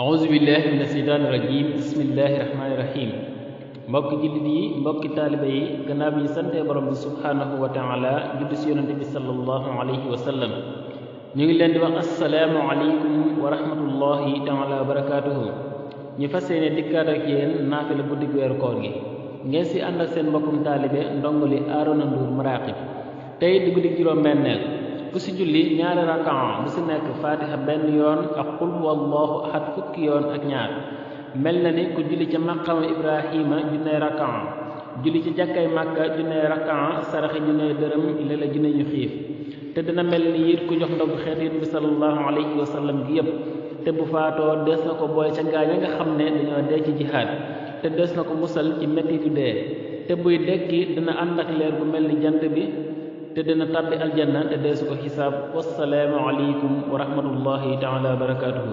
auzu billahi mina sheytaani rajim bismillahi rahmaani rahim mbokki jullit yi mbokki taaliba yi gannaaw bi ñu santee borom bi subhaanahu wa taala julli si yonante bi sallallahu alayhi wa sallam ñu ngi leen di wax assalaamu aleykum wa rahmatullahi taala wa barakaatuhu ñu fas yéene dikkaat ak yéen naafila guddi weeru koor gi ngeen si ànd ak seen mbokkum taalibe ndongoli Arouna Ndour Maraqib tey di guddi juróom-benneel ku si julli ñaari rakaa bu si nekk faatiha benn yoon ak qul huwallahu ahad fukki yoon ak ñaar mel na ni ku julli ca maqama ibrahima junney rakaa julli ci jàkkay màkka junney rakaa saraxe junney dërëm léeg-la junne ñu xiif te dina mel ni it ku jox ndogu xeet yit bi sallallahu alayhi wa sallam gi yëpp te bu faatoo des na ko boole ca gaañ nga xam ne dañoo dee ci jihaad te des na ko musal ci mettitu dee te buy dekki dina ànd ak leer bu mel ni jant bi te dina tàbbi aljanna te deesu ko xisaab wassalaamu aleykum wa rahmatullahi taala wa barakaatuhu